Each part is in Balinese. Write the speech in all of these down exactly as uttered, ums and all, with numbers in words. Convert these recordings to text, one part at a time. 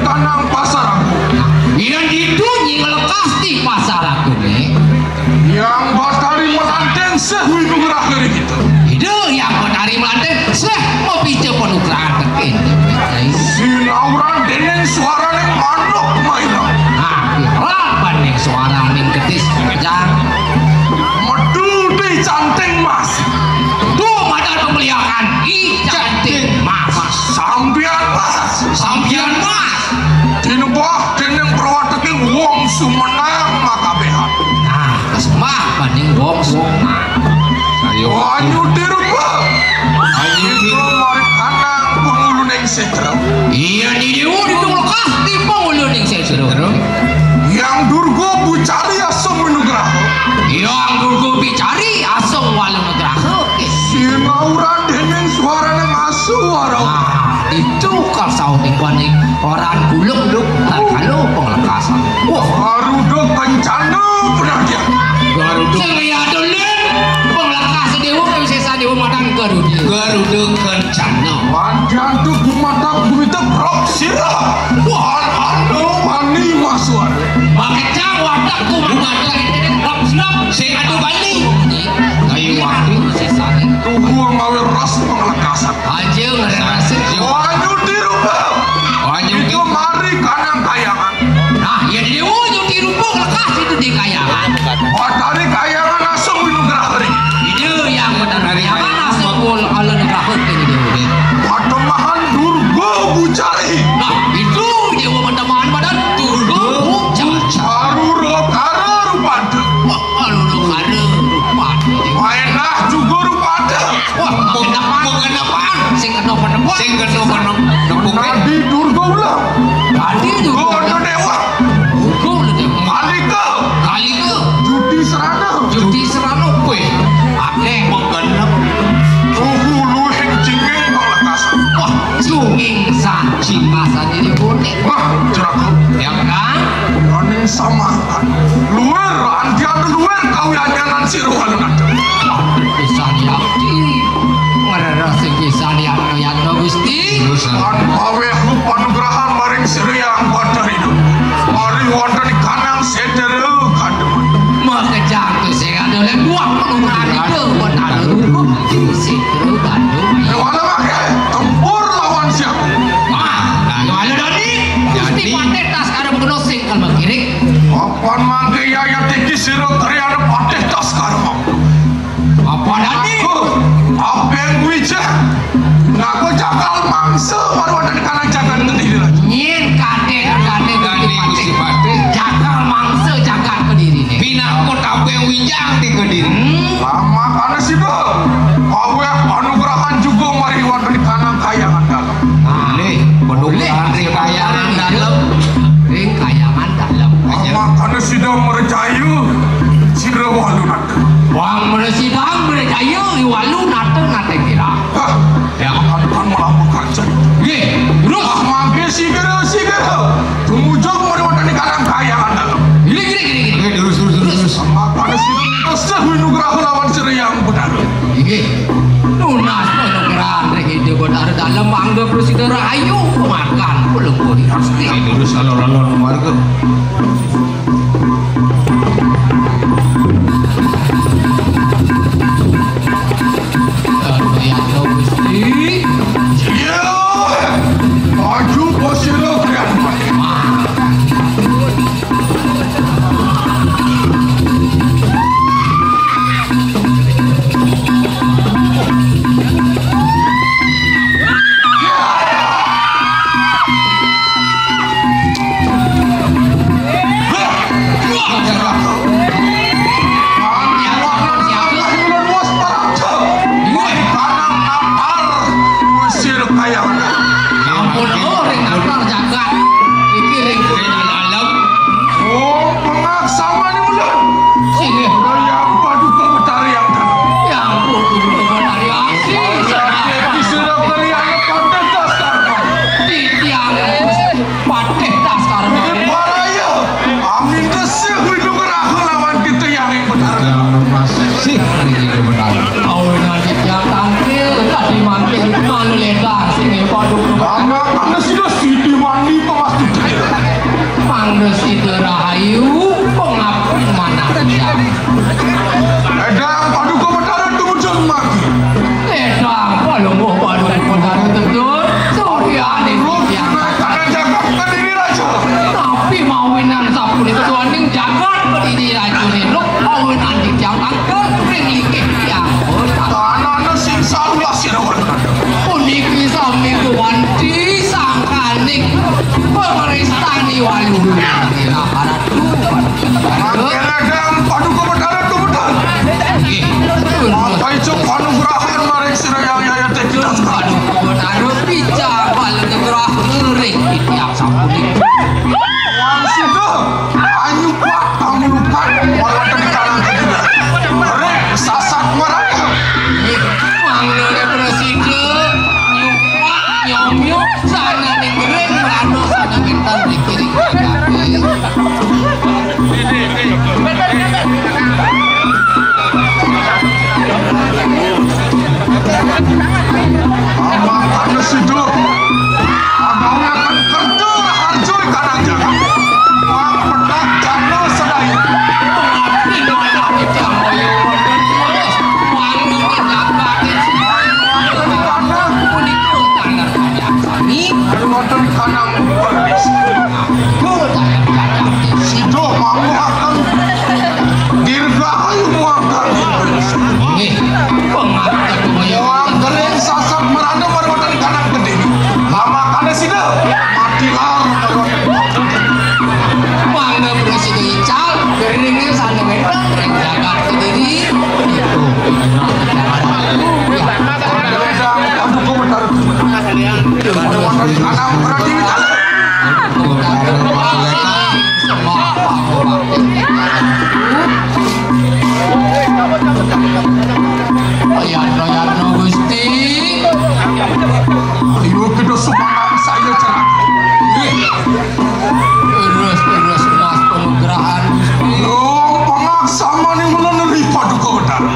Kanang Pasar Agung. Yén ditu nying lekas di Pasar Agung, é. Hyang Batari Melantén séh winugraha ring kita. Ida Hyang Batari Melantén séh mapica panugrahan tekén. Sinauran déning suaraning manuk maila. Nah, pirang baning suaraning gedis jang. Metu di canting mas. Tuh madan pemeliakan i canting mas. Sampian mas. Sampian mas. Tinebah déning prawateking wong sumenang makabéhan. Nah, kesembah baning wong sumenang. Ayo. Wanyudi rupa. Wanyudi. Ika mari kanang panguluning sétra. Iya, di Déwa ditu lekas di panguluning sétra. Hyang Durga Bucari asung winugraha. Hyang Durga Bucari asung walu nugraha. Sinauran déning suaraning asu wara. Nah, itu kal sauting baning orang gulung duk tatkala panglekasan. Wah, Garuda Kencana penantian. Garuda. Sing ya dulin panglekas Déwa, kawisésan Déwa madan Garuda. Garuda Kencana. Pantian tu gumatak gumitek rok sira. Wah, anu mani masuan. Makejang watak gumatak rok sira. Sing adu bali. Kayu waktu. Tubuh mawe ras panglekasan. Aja ngerasa. Wanyudi rupa. Wanyudi. Itu mari kanang kayangan. Nah, ya di Déwa nyudi rupa lekas itu di kayangan. Batari kayangan asung winugraha ring. Ida Hyang Batari kayangan asung wal ala nugraha ring Déwa. Patemahan Durga Bucari. Nah, itu Déwa patemahan badan Durga Bucari. Baru rokara rupada. Wah, kalau rokara rupada. Maenah juga rupada. Wah, mengenapang. Mengenapang. Sing kena penepuk. Sing kena penepuk. Nadi Durga ulang. Nadi Durga. Durga Dewa. Durga Dewa. Kalika. Kalika. Judi Serana. Judi Serana. Weh, akeh. Mengenap. Tuhu luwih cinging kok lekas. Wah, cinging sa. Cinging sa jadi bonek. Wah, jeraka. Ya kan? Ning samangkan. Luwir, antian luwir kawianyanan sira walunata. Pisan yakti. Ngrereh sing pisan yatna-yatna Gusti. Terus, ah. Lan paweh panugrahan maring sira yang pada hidup. Mari wonten kanang sedera kadem. Makejang tu sing ada oleh buah panugrahan itu buat ada dulu. Sing terus Bandung. Wala mangke tempur lawan siapa? Wah, nah, wala dadi. Gusti Patih Taskara mengkono sing kalem kirik. Apan mangke yaya tiki sira karyana Patih Taskara mau. Apa dadi? Aku, apa yang wija? Ngaku cakal mangsa baru ada di kanan cakal ngendi lagi. Nyin kadek kadek Gusti Patih. Cakal mangsa cakal kediri nih. Pinakut apa yang wijang di kediri. Hmm. Lama kana sida. Aweh panugrahan juga mari wonten di kanang kayangan dalem. Boleh, boleh. Ring kayangan dalem. Ring kayangan dalem. Makane sida merjaya sira walu nata. Wang mersidang merjaya i walu nata nate kira. Hah, ya kan malah kancen. Nggih, terus. Ah, mangke sira, sira. Tumujung mari wonten ing karang kayangan dalem. Gini, gini, gini, gini. Nggih, terus, terus, terus, terus. Makane sira terus winugraha lawan sira yang benar. Inggih. Nunas panugrahan ring Ida Betara Dalem, mangda prasida rahayu, makan, pelungguh pasti. Terus alon-alon warga. Ternyata Gusti. Iya. Maju posisi lo keren. Mangkene dang Paduka Betara Tumedan. Maka ijo panugrahan maring sira Hyang Yayati kita sekalian. Paduka Betara pica bal nugrah ring titiang sapunika. Wang sida anyupak pangulukan wonten di kalangan kita. Ring sasat merana. Mangkene prasida nyupak nyomyok sananing ring merana sananing tan ring kiring jagate. Amartana Sida. Agung akan kerja harjo kanang jagat. Wang petak jana sedaya. Pengabdi wayah titiang kaya wonten tulis. Wang niki jagate sida. Wonten kanang. Punika tanah kajak sami. Wonten kanang. Sida manguhaken dirgahayu muangkang. Nggih, pangapten. Muang kering sasat merana maroten kanang gedhe. Lamakane sida mati lar maroten. Mangga prasida ical, geringe sane wenten ring jagat Kediri. Aduh, komentar. Ada wonten kanang berarti. Yatno, yatno, Gusti. Ayo kita sumanang saya cerah. Terus, terus, mas penugrahan, Gusti. Yo, pangaksamane mula neri Paduka Betara.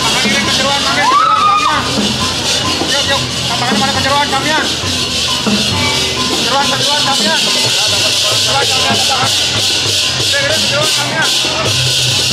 Tangan kiri ke jeroan, tangan ke jeroan, Damian. Yuk, yuk. Tangan mana ke jeroan, Damian? Jeroan, ke jeroan, Damian. Jeroan, Damian, tangan. Udah, udah, ke jeroan, Damian.